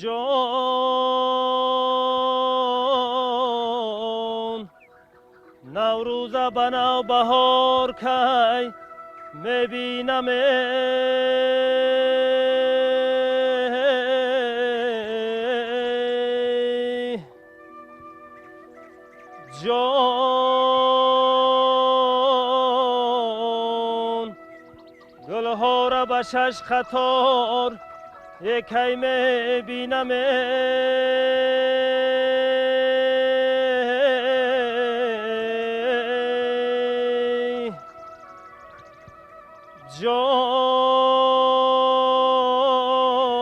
Ҷон, Наврӯза ба навбаҳор кай мебинам? Ҷон, гулҳоро ба шаш қатор якай мебинам.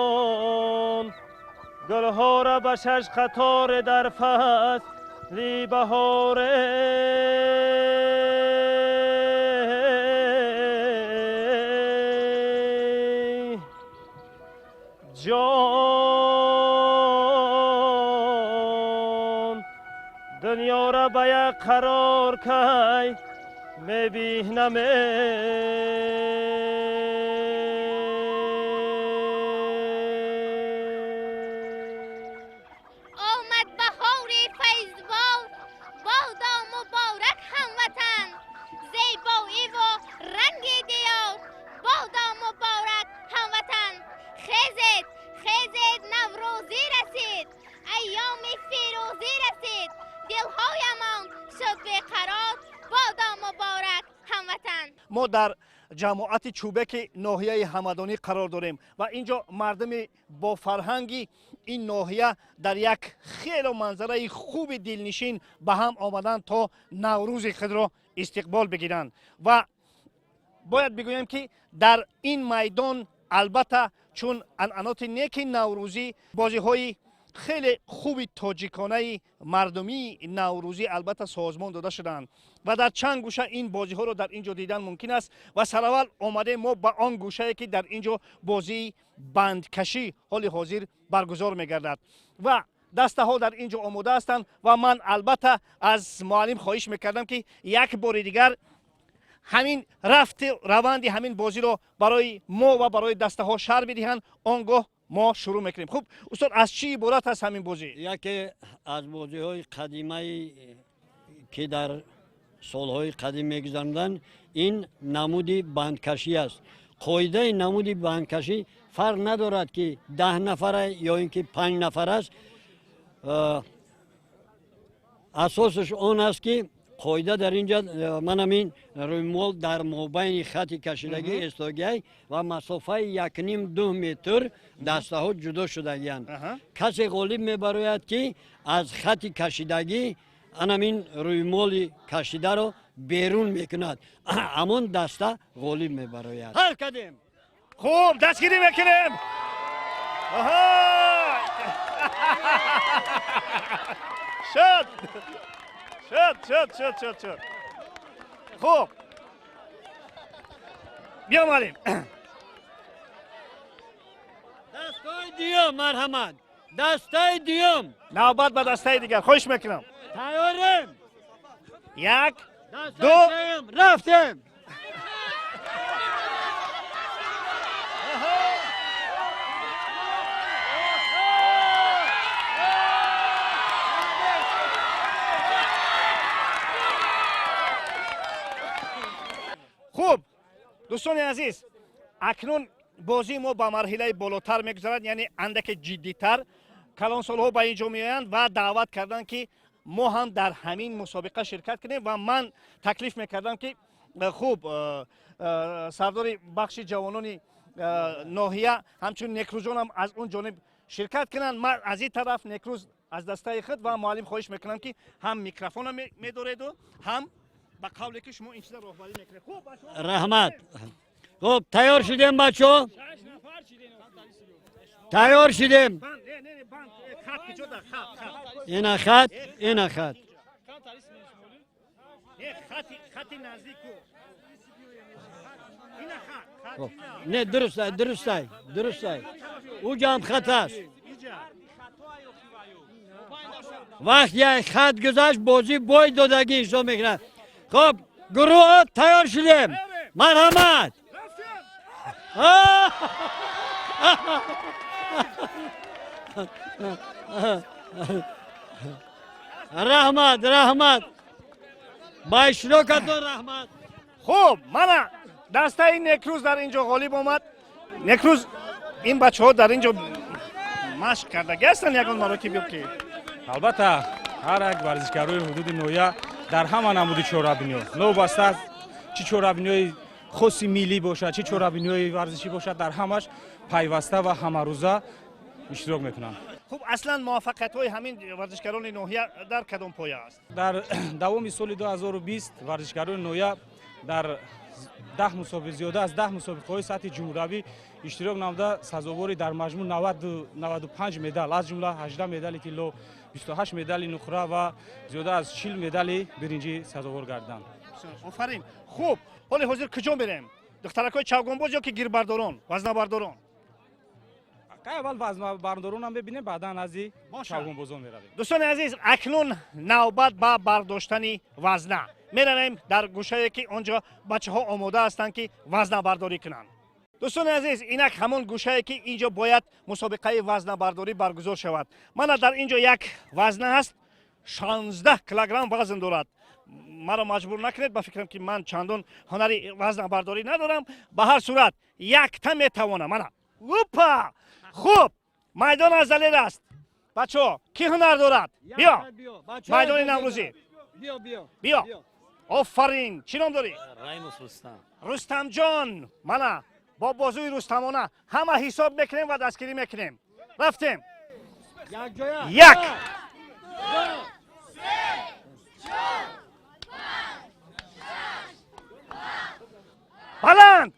Ҷон, гулҳоро ба шаш қатор дар фасли баҳоре. Ҷон, дунёро ба як қарор кай мебинам? Омад баҳори файзбор, бодо муборак, ҳамватан! Зебоиву ранги диёр, бодо муборак, ҳамватан! Хезед, хезед, Наврӯзӣ расид, айёми фирӯзӣ расид, дилҳоямон шуд беқарор, бодо муборак, ҳамватан! Мо дар ҷамоати Чӯбеки ноҳияи Ҳамадонӣ қарор дорем ва ин ҷо мардуми бофарҳанги ин ноҳия дар як хело манзараи хуби дилнишин ба ҳам омаданд, то Наврӯзи худро истиқбол бигиранд. Ва бояд бигӯем, ки дар ин майдон, албатта, чун анъаноти неки наврӯзӣ, бозиҳои хеле хуби тоҷиконаи мардумии наврӯзӣ, албатта, созмон дода шудаанд ва дар чанд гӯша ин бозиҳоро дар ин ҷо дидан мумкин аст. Ва сараввал омадем мо ба он гӯшае, ки дар ин ҷо бозии бандкашӣ ҳоли ҳозир баргузор мегардад ва дастаҳо дар ин ҷо омода ҳастанд. Ва ман, албатта, аз муаллим хоҳиш мекардам, ки як бори дигар ҳамин рафти раванди ҳамин бозиро барои мо ва барои дастаҳо шарҳ бидиҳанд, он гоҳ мо шурӯъ мекунем. Хуб, устод, аз чӣ иборат аст ҳамин бозӣ? Яке аз бозиҳои қадимаи, ки дар солҳои қадим мегузаронданд, ин намуди бандкашӣ аст. Қоидаи намуди бандкашӣ фарқ надорад, ки 10 нафара ё ин ки панҷ нафар аст. Асосаш он аст, ки қоида дар ин ҷа манам ин рӯймол дар мобайни хати кашидагӣ истогиай ва масофаи 1,5-2 метр дастаҳо ҷудо шудагианд. Касе ғолиб мебарояд, ки аз хати кашидагӣ анамин рӯймоли кашидаро берун мекунад, ҳамон даста ғолиб мебарояд. Ҳал кардем. Хуб, дастгирӣ мекунем. Аҳа! Шуд, шуд, шуд, шуд, шуд, шуд. Хуб, биё, муаллим. Дастаи дуюм, марҳамат, дастаи дуюм. Навбат ба дастаи дигар, хоҳиш мекунам. Тайёрем. Як, дастаи ду. Сеюм, рафтем. Хуб, дӯстони азиз, акнун бозии мо ба марҳилаи болотар мегузарад, яъне андаке ҷиддитар. Калонсолҳо ба ин ҷо меоянд ва даъват карданд, ки мо ҳам дар ҳамин мусобиқа ширкат кунем. Ва ман таклиф мекардам, ки хуб, сардори бахши ҷавонони ноҳия, ҳамчун Некрӯзҷонам аз он ҷониб ширкат кунанд, ман аз ин тараф, Некрӯз аз дастаи худ. Ва муаллим, хоҳиш мекунам, ки ҳам микрофона медореду, ҳам ба қавле ки шумо ин чиза роҳбарӣ мекунед. Хуб, ба шумо. Раҳмат. Хуб, тайёр шудем, бачо, тайёр шудем. Банд, не, не, не, банд, хат куҷода? Хат, хат. Ина хат, ина хат. Не, хати, хати наздику. Ина хат, хат. Хуб. Не, дурустай, дурустай, дурустай, уҷам хат аст. Иҷа. Вақт як хат гузашт, бозӣ бой додагӣ ҳисоб мекунад. Хуб, гурӯҳо, тайёр шудем, марҳамат. Рафтем. А! Раҳмат, раҳмат, ба иштирокатон раҳмат. Хуб, мана дастаи Некрӯз дар ин ҷо ғолиб омад. Некрӯз, ин бачаҳо дар ин ҷо машқ кардаги ҳастанд ягон маротиб ё ки? Албатта, ҳар як варзишгарои ҳудуди ноҳия дар ҳама намуди чорабиниҳо, новобаста аз чӣ чорабиниҳои хоси миллӣ бошад, чӣ чорабиниҳои варзишӣ бошад, дар ҳамаш пайваста ва ҳамарӯза иштирок мекунанд. Хуб, аслан муваффақиятҳои ҳамин варзишгарони ноҳия дар кадом поя аст? Дар давоми соли 2020 варзишгарони ноҳия дар 10 мусобиқа, зиёда аз 10 мусобиқаҳои сатҳи ҷумҳуравӣ иштирок намуда, сазовори дар маҷмӯъ 95 медал, аз ҷумла 18 медали тилло, 28 медали нуқра ва зиёда аз 40 медали биринҷӣ сазовор гардиданд. Офарин! Хуб, ҳоли ҳозир куҷо мерем? Духтаракҳои чавгонбоз ё ки гирбардорон, вазнабардорон? Кай аввал вазнабардоронам мебинем, баъдан назди чавгонбозон меравем. Дӯстони азиз, акнун навбат ба бардоштани вазна. Меравем дар гӯшае, ки он ҷо бачаҳо омода ҳастанд, ки вазнабардорӣ кунанд. Дӯстони азиз, инак ҳамон гӯшае, ки ин ҷо бояд мусобиқаи вазнабардорӣ баргузор шавад. Мана дар ин ҷо як вазна ҳаст, 16 килограмм вазн дорад. Маро маҷбур накунед, ба фикрам, ки ман чандон ҳунари вазнабардорӣ надорам. Ба ҳар сурат, якта метавонам. Мана, упа! Хуб, майдон аз Далер аст. Бачаҳо, кӣ ҳунар дорад? Биё, майдони наврӯзӣ. Биё, офарин! Чӣ ном дорӣ? Раимов Рустам. Рустамҷон, мана бо бозуи рустамона ҳама ҳисоб мекунем ва дастгирӣ мекунем. Рафтем! Як, баланд!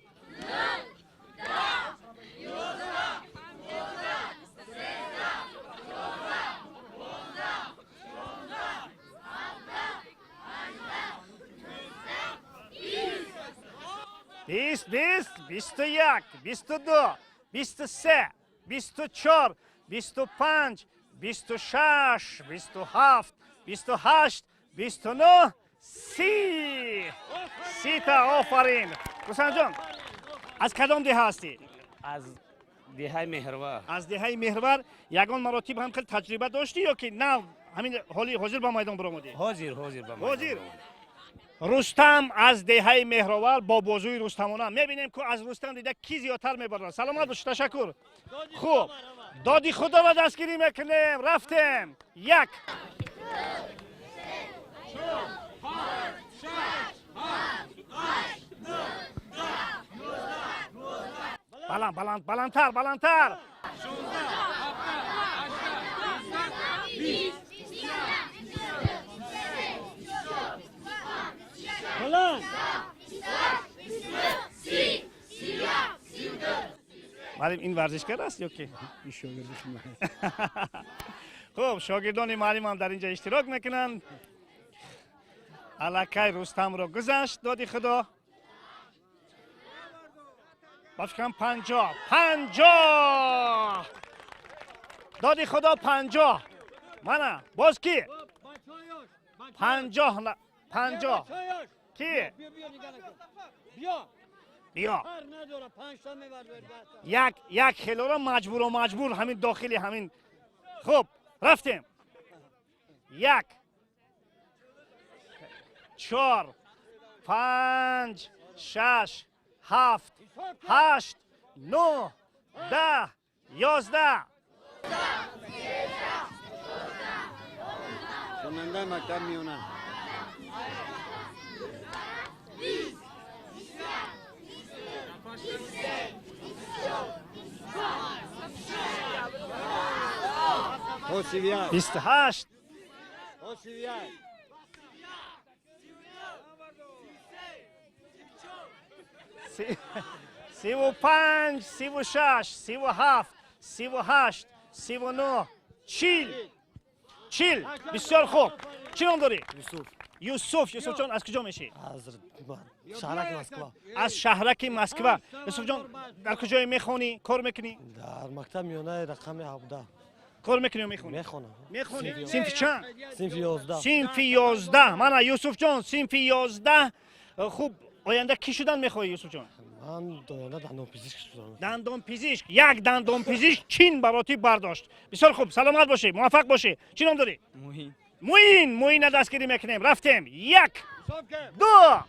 20, 20, 21, 22, 23, 24, 25, 26, 27, 28, 29, 30. 30-та, офарин! Рустамҷон, аз кадом деҳа ҳастӣ? Аз деҳаи Меҳрвар. Аз деҳаи Меҳрвар. Ягон маротиб ҳам хел таҷриба доштӣ ё ки нав ҳамин ҳоли ҳозир ба майдон баромадӣ? Ҳозир, ҳозир ба майдон. Ҳозир. Рустам аз деҳаи Меҳровар бо бозуи рустамона. Мебинем, ку аз Рустам дида кӣ зиёдтар мебарад. Саломат бош, ташаккур. Хуб, доди худоро дастгирӣ мекунем. Рафтем! Як, баланд, баланд, баландтар, баландтар! Баланд! Муаллим, ин варзишгар аст ё ки? Хуб, шогирдони муаллимам дар инҷа иштирок мекунанд. Аллакай Рустамро гузашт доди худо. Ба фикрам, 50, 50, доди худо, 50. Мана боз ки 50, 50 ки? Биё, як як хелоро маҷбуру маҷбур ҳамин дохили ҳамин. Хуб, рафтем! Як, чор, панҷ, шаш, ҳафт, ҳашт, нӯҳ, 10, 11. Хонандаи мактаб миёна. 28. 31. 35, 36, 37, 38, 39, 40, 40. Бисёр хуб. Чӣ ном дорӣ? Юсуф. Юсуф. Юсуфҷон, аз куҷо мешӣ? Аз шаҳраки Москва. Аз шаҳраки Москва. Юсуфҷон, дар куҷое мехонӣ, кор мекунӣ? Дар мактаб миёнаи рақами 17. Кор мекунӣ ё мехонӣ? Мехонам. Мехонӣ. Синфи чанд? Синфи 11. Синфи 11. Мана, Юсуфҷон, синфи 11. Хуб, оянда кӣ шудан мехоҳӣ, Юсуфҷон? Ман оянда дандонпизишк шудам. Дандонпизишк. Як дандонпизишк чин баротиб бардошт. Бисёр хуб, саломат бошӣ, муваффақ бошӣ. Чӣ ном дорӣ? Муин. Муин. Муина дастгирӣ мекунем. Рафтем. Як, ду.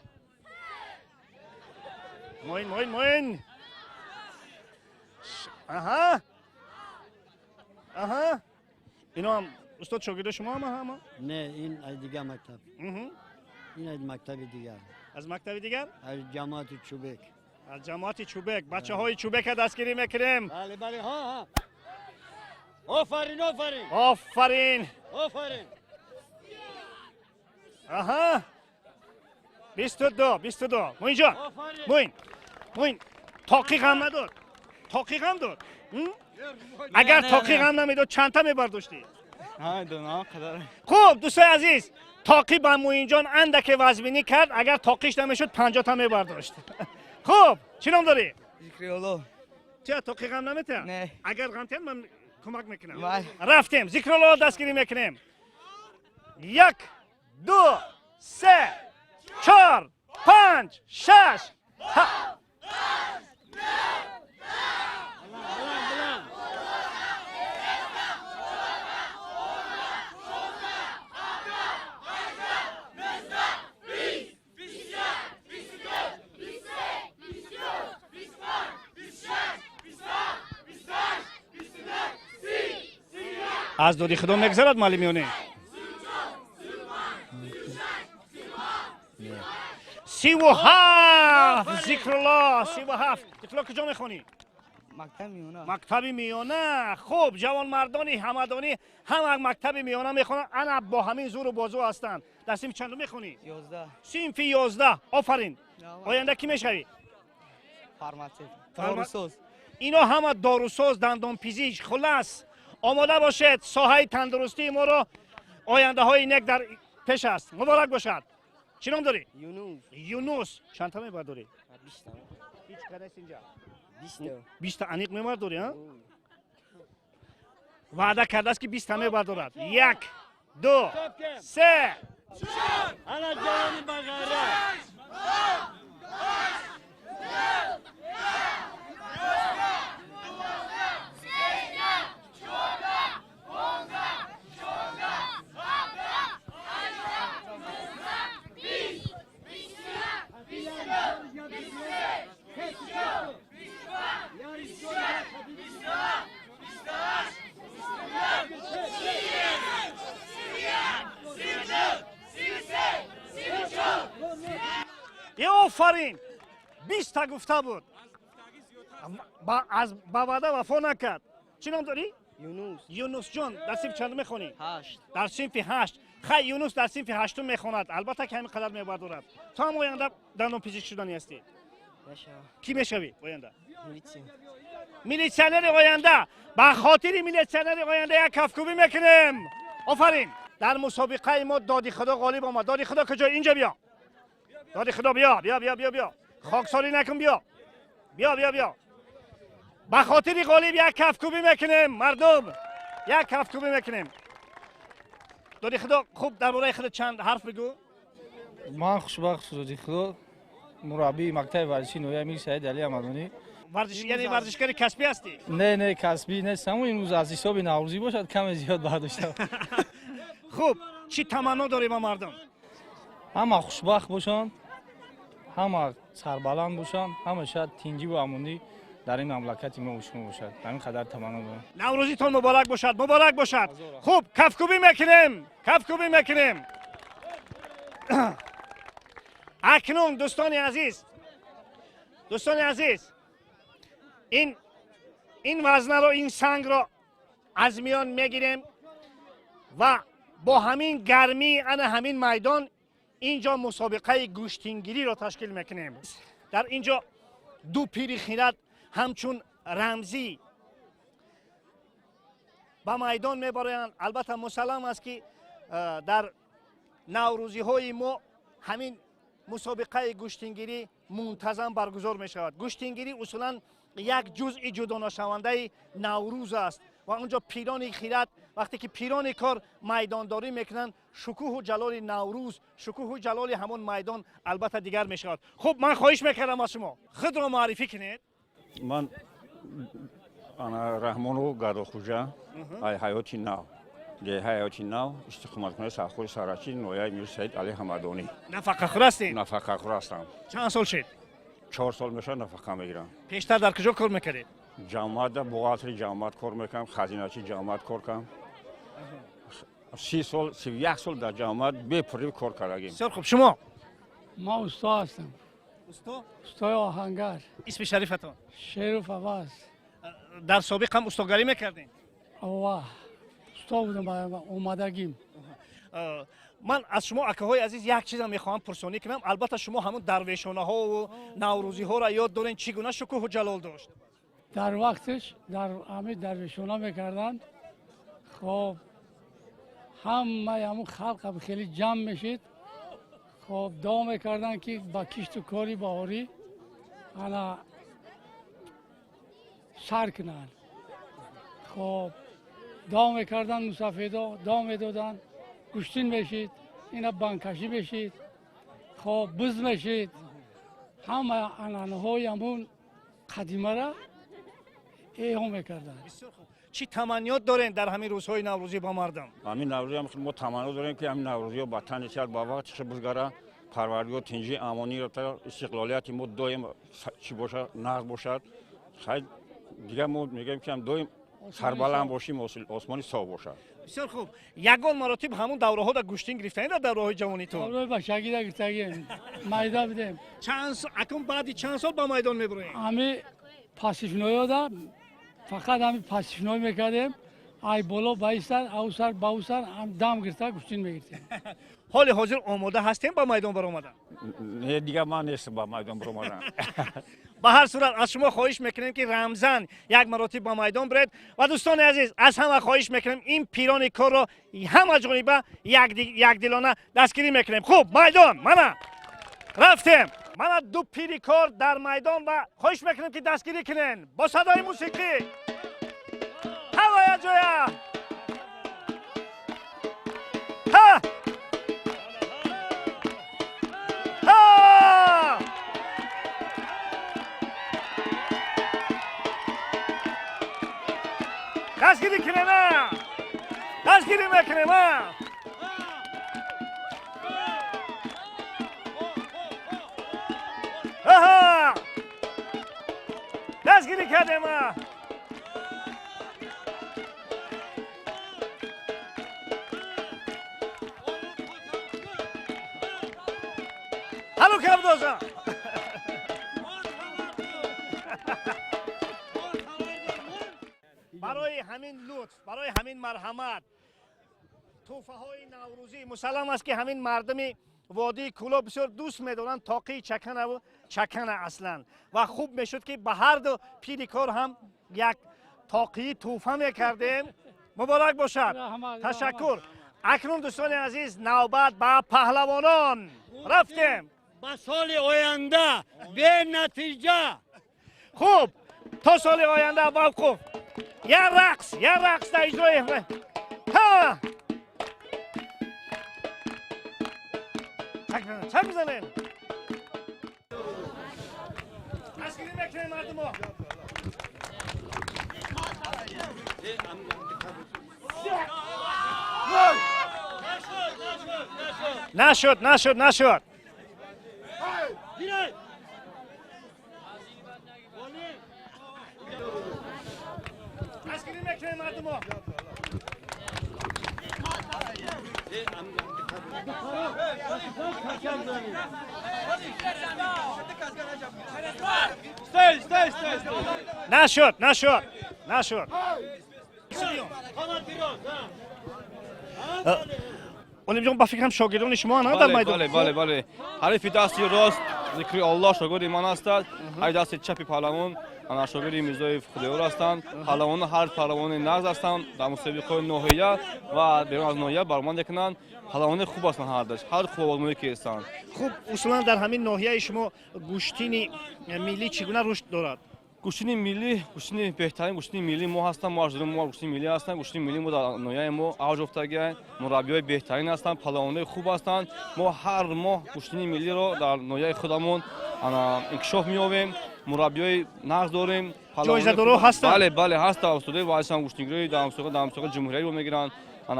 Муин, Муин, Муин. Аҳа, аҳа, ино ҳам устод, шогирдо шумо ҳама ҳама? Не, ин аз дигар мактаб. Ин аз мактаби дигар. Аз мактаби дигар. Аз ҷамоати Чӯбек. Аз ҷамоати Чӯбек. Бачаҳои Чӯбека дастгирӣ мекунем. Бале, бале, ҳа, ҳа. Офарин, офарин. Офарин. Офарин. Аҳа, 22, 22. Муинҷон, Муин, Муин, тоқӣ ғам надод, тоқӣ ғам дод. Агар тоқӣ ғам намедод, чандта мебардоштӣ? Хуб, дӯстои азиз, тоқӣ ба Муинҷон андаке вазбинӣ кард. Агар тоқиш намешуд, 50-та мебардошт. Хуб, чӣ ном дорӣ? Зикрулло. Чия, тоқӣ ғам наметиҳад? Не. Агар ғам тиҳад, ман кӯмак мекунам. Рафтем, Зикрулло дастгирӣ мекунем. Як, ду, се, чор, панҷ, шаш. Аз доди худо мегзарад, муаллим, ё не? 37. Зикрулло, 37. Зикрулло, куҷо мехонӣ? Мактаби миёна. Мактаби миёна. Хуб, ҷавонмардони ҳамадонӣ ҳама мактаби миёна мехонанд. Ана бо ҳамин зӯру бозу ҳастанд. Дар синфи чандум мехонӣ? 11. Синфи 11. Офарин. Оянда кӣ мешавӣ? Фарматсевт. Дорусоз. Ино ҳама дорусоз, дандонпизишк. Хулас, омода бошед, соҳаи тандурустии моро ояндаҳои нек дар пеш аст. Муборак бошад. Чӣ ном дорӣ? Юнус. Юнус, чандта мебардорӣ? Ҳеҷ кадаст инҷа? 20-та аниқ мебардорӣ? А ваъда кардааст, ки 20-та мебардорад. Як, ду, се. Ана ҷавони бағайрат. Офарин, 20-та гуфта буд, ба ваъда вафо накард. Чӣ ном дорӣ? Юнус. Юнусҷон, дар синфи чандум мехонӣ? Ҳашт. Дар синфи ҳашт. Хай, Юнус дар синфи ҳаштум мехонад, албатта ки ҳамин қадар мебардорад. Ту ҳам оянда дандонпизишк шуданӣ ҳастӣ? Кӣ мешавӣ оянда? Милитсионери оянда. Ба хотири милитсионери оянда як кафкӯбӣ мекунем. Офарин. Дар мусобиқаи мо Доди Худо ғолиб омад. Доди Худо куҷо? Инҷо биё. Доди Худо, биё, биё, биё, биё, биё, хоксорӣ накун, биё, биё, биё, биё. Ба хотири ғолиб як кафкӯбӣ мекунем, мардум, як кафкӯбӣ мекунем. Доди Худо, хуб, дар бораи худат чанд ҳарф бигӯ. Ман Хушбахт Доди Худо, мураббии мактаби варзишии ноҳияи Мир Саид Али Ҳамадонӣ. Варзиш, яъне варзишгари касбӣ ҳастӣ? Не, не, касбӣ нестам. Имрӯз аз ҳисоби наврӯзӣ бошад, каме зиёд бардоштам. Хуб, чӣ таманно дорӣ ба мардум? Ҳама хушбахт бошанд, ҳама сарбаланд бошанд, ҳамеша тинҷиву амонӣ дар ин мамлакати мо шумо бошад. Ҳамин қадар таманно дорам. Наврӯзитон муборак бошад, муборак бошад. Хуб, кафкӯбӣ мекунем, кафкӯбӣ мекунем. Акнун, дӯстони азиз, дӯстони азиз, ин вазнаро, ин сангро аз миён мегирем ва бо ҳамин гармии ана ҳамин майдон инҷо мусобиқаи гӯштингириро ташкил мекунем. Дар инҷо ду пири хирад ҳамчун рамзӣ ба майдон мебароянд. Албатта, мусаллам аст, ки дар наврӯзиҳои мо ҳамин мусобиқаи гӯштингирӣ мунтазам баргузор мешавад. Гӯштингирӣ усулан як ҷузъи ҷудонашавандаи Наврӯз аст ва онҷо пирони хирад Вақте ки пирони кор майдондорӣ мекунанд, шукӯҳу ҷалоли Наврӯз, шукӯҳу ҷалоли ҳамон майдон албатта дигар мешавад. Хуб, ман хоҳиш мекардам, аз шумо худро муаррифӣ кунед. Ман ана Раҳмону Гадохуҷа, ай Ҳаёти Нав, деҳаи Ҳаёти Нав, истиқоматкунандаи совхози Сарачи, ноҳияи Мирсаид Али Ҳамадонӣ. Нафақахӯр ҳастед? Нафақахӯр ҳастам. Чанд сол шид? 4 сол мешавад, нафақа мегирам. Пештар дар куҷо кор мекардед? Ҷамоатда, бухгалтери ҷамоат кор мекардам, хазиначи ҷамоат кор кардам. 30 сол, 31 сол дар ҷамоат бепуррӣ кор кардагим. Бисёр хуб. Шумо? Ман усто ҳастам. Усто? Устои оҳангар. Исми шарифатон? Шеров Аваз. Дар собиқ ҳам устогарӣ мекардем? Ова, усто будам, омадагим. Ман аз шумо, акаҳои азиз, як чизам мехоҳам пурсонӣ кунам. Албатта, шумо ҳамун дарвешонаҳову наврӯзиҳоро ёд дорен, чӣ гуна шукӯҳу ҷалол дошт? Дар вақташ дар ҳамин дарвешона мекарданд. Хоб, ҳамаи ҳамун халқ хеле ҷамъ мешид. Хоб, дуо мекарданд, ки ба кишту кори баҳорӣ ана сар кунанд. Хоб, дуо мекарданд, мусафедо дуо медоданд, гӯштин мешид, ина банкашӣ мешид, хоб, буз мешид. Ҳама анъанаҳои ҳамун қадимара эҳё мекарданд. Чӣ таманниёт дорем дар ҳамин рӯзҳои наврӯзӣ ба мардум? Ҳамин наврӯзӣ мо таманно дорем, ки ҳамин наврӯзиҳо ба тани сиҳат, ба вақтиша бизгара, Парвардигор тинҷӣ, амонӣ, истиқлолияти мо доим чӣ бошад, нағз бошад. Хай, дигар мо мегӯем, ки ҳам доим сарбаланд бошим, осмони соф бошад. Бисёр хуб. Ягон маротиб ҳамун давраҳода гӯштин гирифтанед, дар давраҳои ҷавонитон? Давраи бачагида гирифтагем, майда будем. Чанд акун баъди чанд сол ба майдон мебуроем? Ҳами пасифноёда фақат ҳами пасифной мекардем, ай боло ба ин сар, ау сар ба ӯ сар ҳам дам гирифта гӯштин мегирифтем. Ҳоли ҳозир омода ҳастем ба майдон баромадан? Не, дигар ман нестам ба майдон баромадан. Ба ҳар сурат, аз шумо хоҳиш мекунем, ки рамзан як маротиб ба майдон биред. Ва дӯстони азиз, аз ҳама хоҳиш мекунем, ин пирони корро ҳама ҷониба якдилона дастгирӣ мекунем. Хуб, майдон мана рафтем. Мана ду пири кор дар майдон ва хоҳиш мекунем, ки дастгирӣ кунен бо садои мусиқӣ. Ҳама якҷоя, ҳа ҳа! Дастгирӣ кунем, дастгирӣ мекунем. А, аҳа, дастгирӣ кардем. А, ҳалу кабдоза. Барои ҳамин лутф, барои ҳамин марҳамат, тӯҳфаҳои наврӯзӣ. Мусаллам аст, ки ҳамин мардуми водии Кӯлоб бисёр дӯст медоранд тоқии чаканаву чакана аслан. Ва хуб мешуд, ки ба ҳарду пири кор ҳам як тоқии тӯҳфа мекардем. Муборак бошад, ташаккур. Акнун, дӯстони азиз, навбат ба паҳлавонон рафтем. Ба соли оянда бенатиҷа. Хуб, то соли оянда мавқуф. Як рақс, як рақс дар иҷрои ҳа. Чак бизанем, дастгирӣ мекунем мардумо. Нашуд, нашуд, нашуд. Дастгирӣ мекунем мардумо. Стой, стой, стой, стой. Нашуд, нашуд, нашуд. Олимҷон, ба фикрам, шогирдони шумо на дар майдон? Бале, бале, бале. Ҳарифи дасти рост Зикри Аллоҳ шогирди ман ҳастад. Ҳарифи дасти чапи паҳлавон ана шогирди Мирзоев Худоёр ҳастанд. Паҳлавоно ҳар паҳлавони нағз ҳастанд, дар мусобиқаҳои ноҳия ва берун аз ноҳия баромад мекунанд. Паҳлавони хуб ҳастанд ҳардаш, ҳар хуб озмоӣ ки ҳастанд. Хуб, усулан дар ҳамин ноҳияи шумо гӯштини миллӣ чӣ гуна рушд дорад? Гӯштини миллӣ, гӯштини беҳтарин гӯштини миллӣ мо ҳастам, мо аҷдоди мо гӯштини миллӣ ҳастанд, гӯштини миллӣ мо дар ноҳияи мо авҷ ёфтагианд, мураббиҳои беҳтарин ҳастанд, палавонои хуб ҳастанд. Мо ҳар моҳ гӯштини миллиро дар ноҳияи худамон инкишоф меёбем, мураббиҳои нағз дорем. Ҷоизадорҳо ҳастанд? Бале, бале, ҳастанд. Устодои варзишам гӯштингирои дар мусобиқаи ҷумҳуриявиро мегиранд,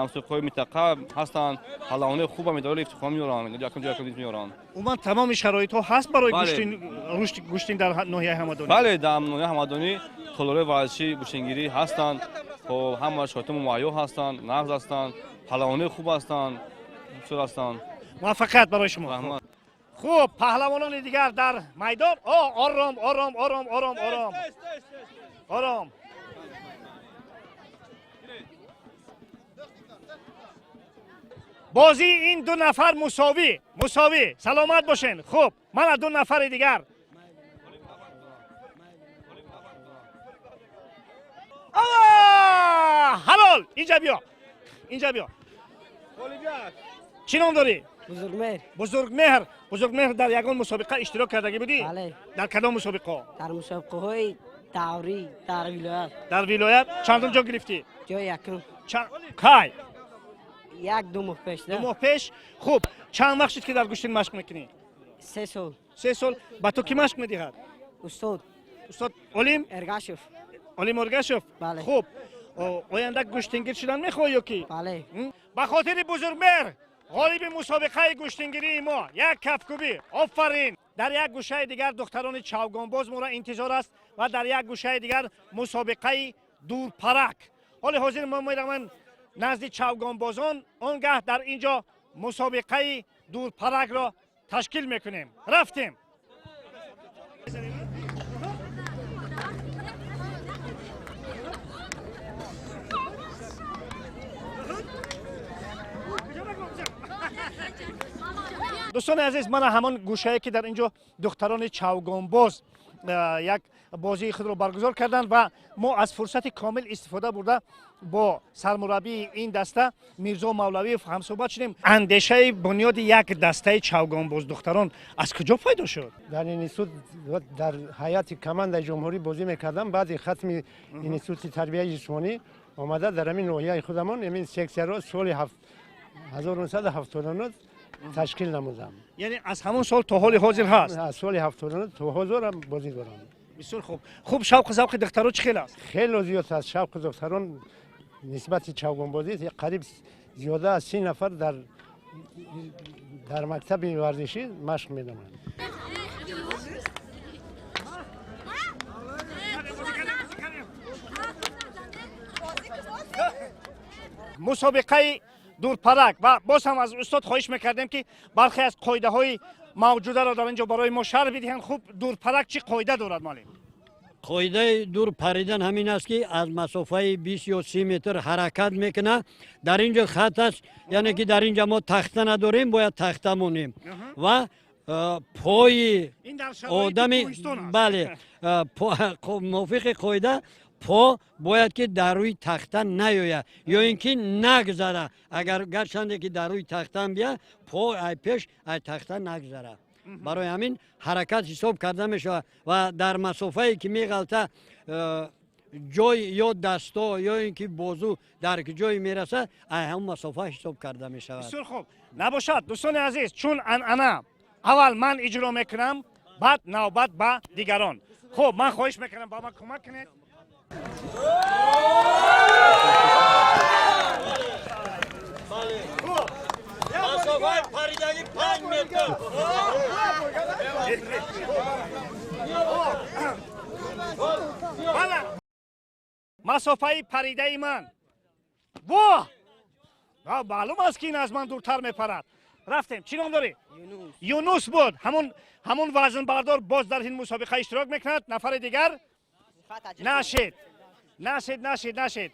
мусобиқаҳои минтақа ҳастанд, палавонои хуб медалҳои ифтихор меоранд, якум ҷой якум меоранд. Умуман тамоми шароитҳо ҳаст барои рушди гӯштин дар ноҳияи Ҳамадонӣ? Бале, дар ноҳияи Ҳамадонӣ толорҳои варзишӣ гӯштингирӣ ҳастанд, хоб ҳама шароитҳо муҳайё ҳастанд, нағз ҳастанд, палавонои хуб ҳастанд, бисёр ҳастанд. Муваффақият барои шумо. Хуб, паҳлавонони дигар дар майдон. Ором, ором, ором, ором, ором, ором. Бозии ин ду нафар мусовӣ, мусовӣ. Саломат бошен. Хуб, мана ду нафари дигар. Ҳалол, инҷа биё, инҷа биё. Чӣ ном дорӣ? Бузургмеҳр. Бузургмеҳр. Бузургмеҳр, дар ягон мусобиқа иштирок кардагӣ будӣ? Бале. Дар кадом мусобиқаҳо? Дар мусобиқаҳои даврӣ дар вилоят. Дар вилоят чандум ҷо гирифтӣ? Ҷои якум. Кай? 1-2 моҳ пеш. 2 моҳ пеш. Хуб, чанд вақт шуд ки дар гӯштин машқ мекунӣ? 3 сол. 3 сол. Ба ту кӣ машқ медиҳад? Устод. Устод Олим? Эргашев. Олим Эргашев? Бале. Хуб, оянда гӯштингир шудан мехоҳӣ ё кӣ? Бале. Ба хотири Бузургмеҳр, ғолиби мусобиқаи гӯштингирии мо, як кафкӯбӣ. Офарин. Дар як гӯшаи дигар духтарони чавгонбоз моро интизор аст ва дар як гӯшаи дигар мусобиқаи дурпарак. Ҳоли ҳозир мо меравем назди чавгонбозон, он гаҳ дар ин ҷо мусобиқаи дурпаракро ташкил мекунем. Рафтем. Дӯстони азиз, мана ҳамон гӯшае ки дар ин ҷо духтарони чавгонбоз як бозии худро баргузор карданд ва мо аз фурсати комил истифода бурда бо сармураббии ин даста Мирзо Мавлавиев ҳамсӯҳбат шудем. Андешаи бунёди як дастаи чавгонбоз духтарон аз куҷо пайдо шуд? Дар институт дар ҳайати командаи ҷумҳурӣ бозӣ мекардам. Баъди хатми институти тарбияи ҷисмонӣ омада дар ҳамин ноҳияи худамон ҳамин сексияро соли 1979 ташкил намудам. Яъне аз ҳамон сол то ҳоли ҳозир ҳаст? Аз соли 79 то ҳозирам бозӣ дорам. Бисёр хуб. Хуб, шавқу завқи духтарон чӣ хел аст? Хело зиёд аст шавқу духтарон нисбати чавгонбозӣ. Қариб зиёда аз 30 нафар дар мактаби варзишӣ машқ менамоянд. Мусобиқаи дурпарак ва боз ҳам аз устод хоҳиш мекардем ки бархе аз қоидаҳои мавҷударо дар ин ҷо барои мо шарҳ бидиҳанд. Хуб, дурпарак чӣ қоида дорад, муаллим? Қоидаи дур паридан ҳамин аст ки аз масофаи 20 ё 30 метр ҳаракат мекунад. Дар ин ҷо хат аст, яъне ки дар ин ҷо мо тахта надорем, бояд тахта монем ва пои одами, бале, мувофиқи қоида по бояд ки дар рӯи тахта наёяд ё ин ки нагзара. Агар гарчанде ки дар рӯи тахтаам бия, по ай пеш ай тахта нагзара. Барои ҳамин ҳаракат ҳисоб карда мешавад ва дар масофае ки меғалта ҷой ё дасто ё ин ки бозу дар ҷое мерасад, ай ҳамон масофа ҳисоб карда мешавад. Бисёр хуб. Набошад, дӯстони азиз, чун анъана аввал ман иҷро мекунам, баъд навбат ба дигарон. Хуб, ман хоҳиш мекунам ба ман кӯмак кунед. Масофаи паридагӣ 5 метр. Масофаи паридаи ман. Воҳ! Маълум аст ки ин аз ман дуртар мепарад. Рафтем. Чӣ ном дорӣ? Юнус буд. Ҳамон вазнбардор боз дар ин мусобиқа иштирок мекунад. Нафари дигар нашед. Нашед, нашед, нашед.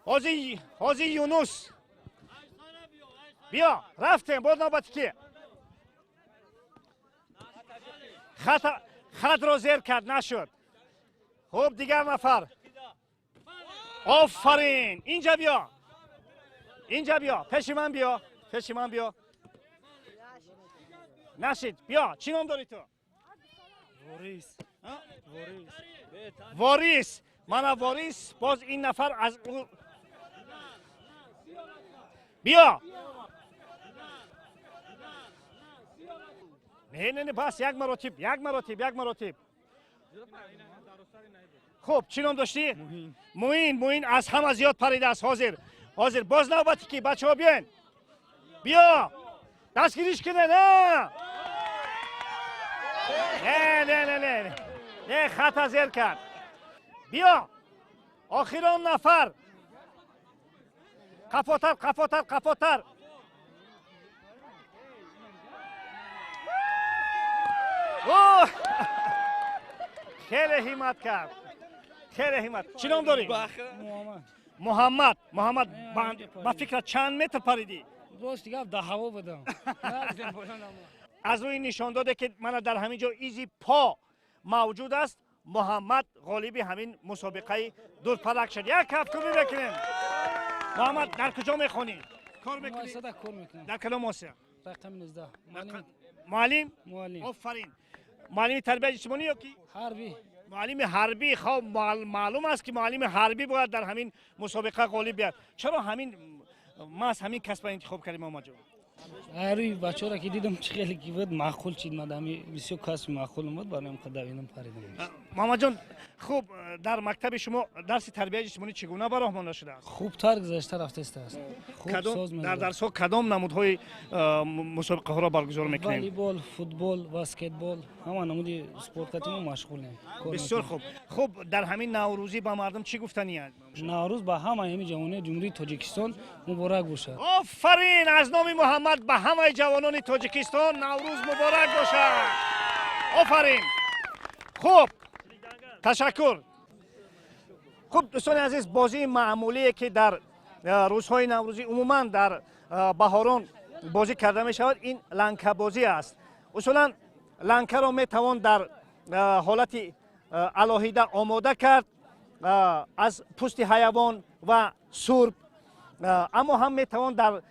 Ҳозир Юнус. Биё, рафтем, боз навбати ки? Хатро зер кард, нашуд. Хуб, дигар нафар. Офарин! Инҷа биё. Инҷа биё, пеши ман биё, пеши ман биё. Нашид, биё, чӣ ном дорӣ ту? Ворис. Ворис, мана Ворис, боз ин нафар аз биё. Не, не, не, бас, як маротиб, як маротиб, як маротиб. Хуб, чӣ ном доштӣ? Муин. Муин аз ҳама зиёд паридааст ҳозир. Ҳозир боз навбати ки? Бачаҳо биёен. Биё. Дастгириш кунед, а? Не, не, не, не. Не, хата зер кард. Биё. Охирон нафар. Қафотар, қафотар, қафотар. Хеле ҳиммат кард. Хеле ҳиммат. Чӣ ном дорӣ? Муҳаммад. Муҳаммад, ба фикрат чанд метр паридӣ? Рости гап, дар ҳаво будам. Аз рӯи нишондоде ки мана дар ҳамин ҷо изи по мавҷуд аст, Муҳаммад ғолиби ҳамин мусобиқаи дурпарак шуд. Як кафкӯбӣ мекунем. Муҳаммад, дар куҷо мехонӣ? Кор мекунӣ? Кор мекунам. Дар кадом муассиса? Рақами 19. Муаллим? Муаллим. Офарин. Муаллими тарбияи ҷисмонӣ ё ки? Ҳарбӣ. Муаллими ҳарбӣ. Хоб, маълум аст ки муаллими ҳарбӣ бояд дар ҳамин мусобиқа ғолиб биёяд. Чаро ҳамин маҳз ҳамин касбро интихоб кардӣ, Муҳаммадҷон? Ҳарӯи бачаҳоро ки дидам, чӣ хеле ки буд, маъқул чид мадами, бисёр касби маъқул буд, барои ҳам давидам, паридам. Муҳаммадҷон, хуб, дар мактаби шумо дарси тарбияи ҷисмонӣ чӣ гуна ба роҳ монда шудааст? Хубтар гузашта рафтааст. Дар дарсҳо кадом намудҳои мусобиқаҳоро баргузор мекунем? Волейбол, футбол, баскетбол, ҳама намуди спорткати мо машғулем. Бисёр хуб. Хуб, дар ҳамин наврӯзӣ ба мардум чӣ гуфтаният? Наврӯз ба ҳамаи ҳамин ҷавонони Ҷумҳурии Тоҷикистон муборак бошад. Офарин! Аз номи Муҳаммад ба ҳамаи ҷавонони Тоҷикистон Наврӯз муборак бошад. Офарин! Хуб, ташаккур. Хуб, дӯстони азиз, бозии маъмулие ки дар рӯзҳои наврӯзӣ, умуман дар баҳорон бозӣ карда мешавад, ин ланкабозӣ аст. Усулан ланкаро метавон дар ҳолати алоҳида омода кард аз пӯсти ҳайвон ва сурб, аммо ҳам метавон дар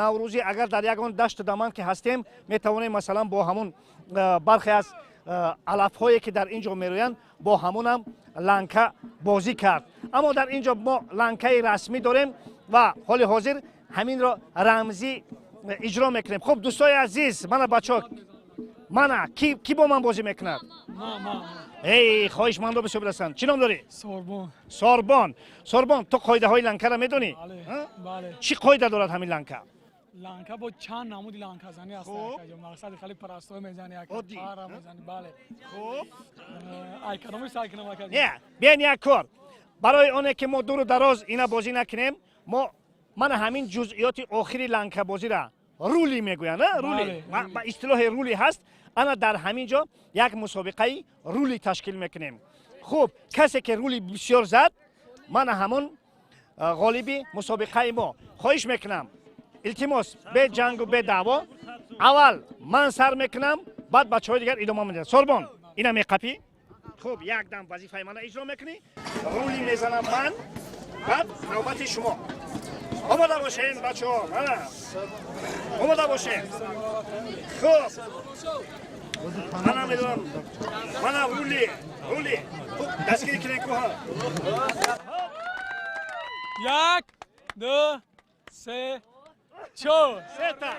наврӯзӣ, агар дар ягон дашту даман ки ҳастем, метавонем масалан бо ҳамун бархе аз алафҳое ки дар ин ҷо мерӯянд, бо ҳамунам ланка бозӣ кард. Аммо дар ин ҷо мо ланкаи расмӣ дорем ва ҳоли ҳозир ҳаминро рамзӣ иҷро мекунем. Хуб, дӯстои азиз, мана бачаҳо, мана ки бо ман бозӣ мекунад? Эй, хоҳишмандо бисёр бирасанд. Чӣ ном дорӣ? Сорбон. Сорбон. Сорбон, ту қоидаҳои ланкаро медонӣ? Бале. Чӣ қоида дорад ҳамин ланка? Ланка бо чанд намуди ланказанӣ аст. Мақсади хеле парастое мезанӣ, пара мезанӣ, бале. Хуб. Ай кадоми сай кунам ака? Не, биён як кор. Барои оне ки мо дуру дароз ина бозӣ накунем, мо мана ҳамин ҷузъиёти охири ланкабозиро рули мегӯянд, рули. Ба истилоҳи рули ҳаст. Ана дар ҳамин ҷо як мусобиқаи рули ташкил мекунем. Хуб, касе ки рули бисёр зад, мана ҳамон ғолиби мусобиқаи мо. Хоҳиш мекунам, илтимос, бе ҷангу бе даъво. Аввал ман сар мекунам, баъд бачаҳои дигар идома медиҳанд. Сорбон, ина меқапӣ? Хуб, якдам вазифаи мана иҷро мекунӣ, рули мезанам ман, баъд навбати шумо. Омода бошем, бачаҳо, мана омода бошем. Хуб, мана медонам, мана рули, рули. Хуб, дастгирӣ кунем кӯҳа. 1, 2, 3, 4. Сета,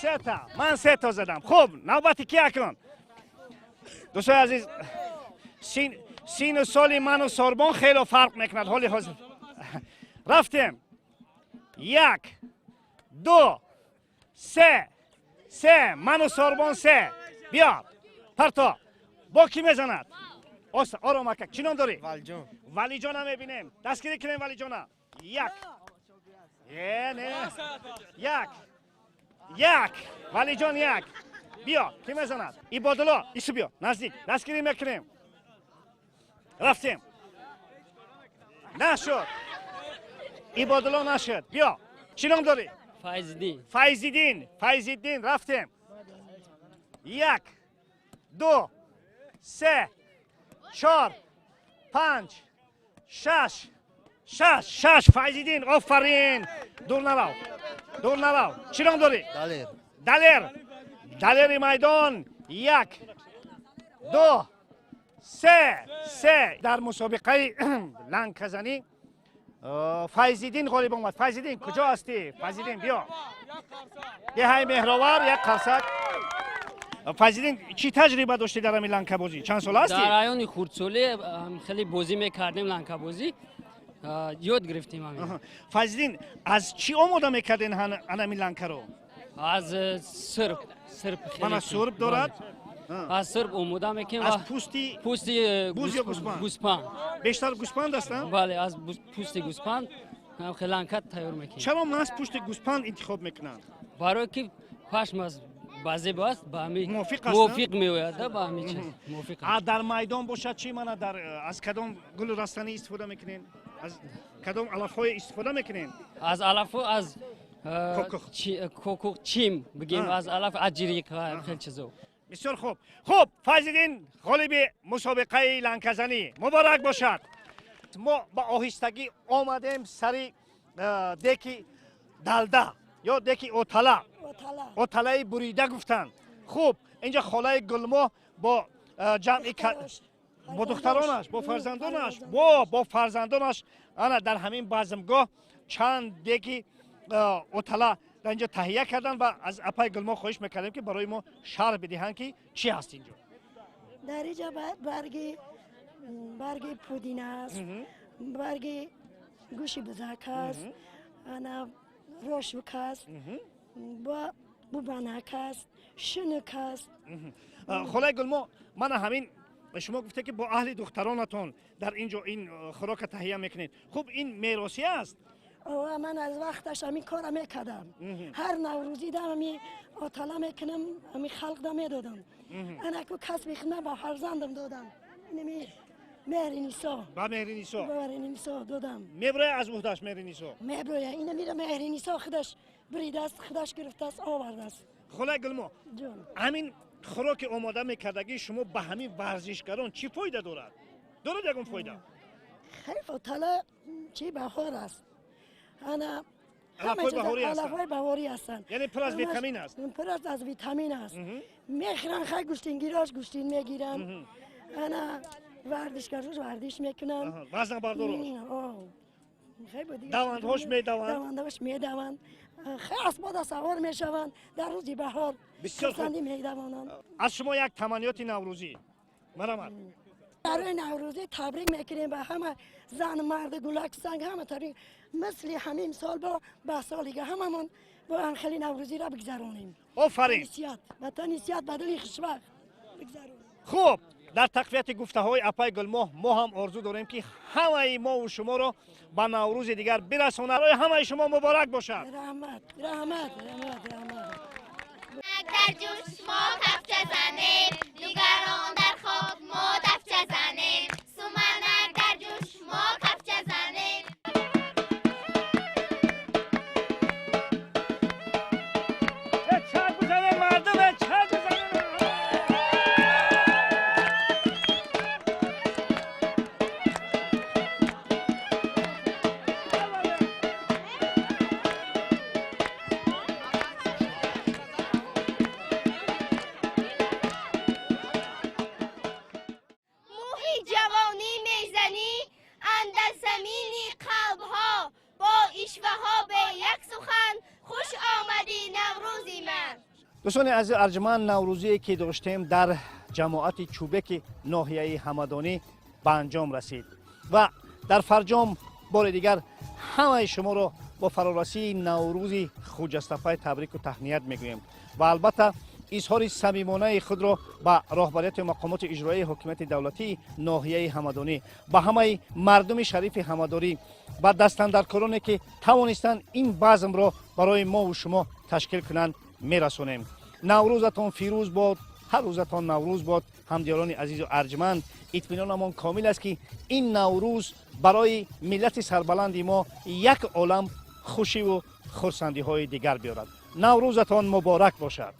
сета, ман сета задам. Хуб, навбати ки акун? Дӯстои азиз, сину соли ману Сорбон хело фарқ мекунад ҳоли ҳозир. Рафтем. 1, 2, 3, 3, ману Сорбон 3. Биё, парто. Бо кӣ мезанад? Оста, ором ака. Чӣ ном дорӣ? Валиҷон. Валиҷона мебинем. Дастгирӣ кунем Валиҷона. 1. Не. 1. 1. Валиҷон 1. Биё, кӣ мезанад? Ибодулло, ису биё, наздик. Дастгирӣ мекунем. Рафтем. Нашуд. Ибодулло нашуд. Биё. Чӣ ном дорӣ? Файзиддин. Файзиддин. Файзиддин, рафтем. 1, 2, 3, 4, 5, 6, 6, 6. Файзиддин, офарин. Дур нарав. Дур нарав. Чӣ ном дорӣ? Далер. Далер. Далери майдон. 1, 2, 3-3. Дар мусобиқаи лангказанӣ Файзиддин ғолиб омад. Файзиддин, куҷо ҳастӣ? Файзиддин, биё. Деҳаи Меҳровар, як қарсак. Файзиддин, чӣ таҷриба доштӣ дар ҳамин лангкабозӣ? Чанд сола ҳастӣ? Дар айёни хурдсолӣ хеле бозӣ мекардем, лангкабозӣ ёд гирифтем ҳамин. Файзиддин, аз чӣ омода мекарден ҳанамин лангкаро? Аз сирб. Сирб. Мана сурб дорад. Аз сирб омода мекунем. Аз пӯсти пӯсти буз ё гӯспанд? Гӯспанд. Бештар гӯспанд аст? Бале, аз пӯсти гӯспанд лангка тайёр мекунем. Чаро маҳз пӯсти гӯспанд интихоб мекунанд? Барое ки пашм аз базеб аст, ба ҳамин мувофиқ аст, мувофиқ меояд, ба ҳамин чиз мувофиқ аст. Дар майдон бошад чӣ? Мана дар аз кадом гулу растанӣ истифода мекунем? Аз кадом алафҳое истифода мекунем? Аз алафҳо, аз кокух, чим бигем, аз алаф аҷриқ ва хел чизо. Бисёр хуб. Хуб, Файзиддин ғолиби мусобиқаи лангказанӣ, муборак бошад. Мо ба оҳистагӣ омадем сари деки далда ё деки отала, оталаи бурида гуфтанд. Хуб, инҷа холаи Гулмоҳ бо ҷамъи бо духтаронаш, бо фарзандонаш, бо фарзандонаш ана дар ҳамин базмгоҳ чанд деки отала дар инҷо таҳия карданд ва аз апаи Гулмоҳ хоҳиш мекардем, ки барои мо шарҳ бидиҳанд, ки чӣ ҳаст инҷо. Дар инҷа барги пудина аст, барги гӯши бузак аст, ана рошук аст, бубанак аст, шунук аст. Холаи Гулмоҳ, мана ҳамин шумо гуфте, ки бо аҳли духтаронатон дар ин ҷо ин хӯрока таҳия мекунед. Хуб, ин меросӣ аст? Ман аз вақташ ҳамин кора мекардам. Ҳар наврӯзӣ дам ҳами отала мекунам, ҳами халқ да медодам. Анаку касби худма ба фарзандам додам. Инами Меҳринисо. Ба Меҳринисо? Ба Меҳринисо додам. Меброя аз уҳдаш Меҳринисо? Меброя. Инамира Меҳринисо худаш буридааст, худаш гирифтааст, овардааст. Холаи Гулмо, ҳамин хӯроки омода мекардагии шумо ба ҳамин варзишгарон чӣ фоида дорад? Дорад ягон фоида? Хеле. Отала чи баҳор аст, ана алафҳои баҳорӣ ҳастанд, яъне пур аз витамин аст. Пур аз витамин аст. Мехӯранд, хай гӯштингирош гӯштин мегиранд, ана варзишгарош варзиш мекунанд, вазнабардорош давандҳош медаванд, давандҳош медаванд, хай асбода савор мешаванд, дар рӯзи баҳор хурсандӣ медавонанд. Аз шумо як таманниёти наврӯзӣ, марҳамат. Барои наврӯзӣ табрик мекунем ба ҳама зан, мард, гулак, санг, ҳама табрик. Мисли ҳамин сол бо ба соли дига ҳамамон бо ҳам хеле наврӯзиро бигзаронем. Офарин. Ватани сиҳат, ба дили хушвақт бигзаронем. Хуб, дар тақвияти гуфтаҳои апаи Гулмоҳ мо ҳам орзу дорем, ки ҳамаи мову шуморо ба наврӯзи дигар бирасонад. Барои ҳамаи шумо муборак бошад. Раҳмат, раҳмат, раҳмат, раҳмат. Дар ҷӯш мо кафча занем, дигарон дар хок, мо дафча занем. Суманак дар ҷӯш, мо кафча занем. Чак бизанем, мардум, чак бизанем. Дӯстони азиз арҷманд, наврӯзие ки доштем дар ҷамоати Чӯбеки ноҳияи Ҳамадонӣ ба анҷом расид ва дар фарҷом бори дигар ҳамаи шуморо бо фарорасии наврӯзи хуҷастапай табрику таҳният мегӯем ва албатта изҳори самимонаи худро ба роҳбарияти мақомоти иҷроияи ҳокимияти давлатии ноҳияи Ҳамадонӣ, ба ҳамаи мардуми шарифи ҳамадорӣ, ба дастандаркороне ки тавонистанд ин базмро барои мову шумо ташкил кунанд, мерасонем. Наврӯзатон фирӯз бод, ҳар рӯзатон наврӯз бод. Ҳамдиёрони азизу арҷманд, итминонамон комил аст, ки ин наврӯз барои миллати сарбаланди мо як олам хушиву хурсандиҳои дигар биёрад. Наврӯзатон муборак бошад.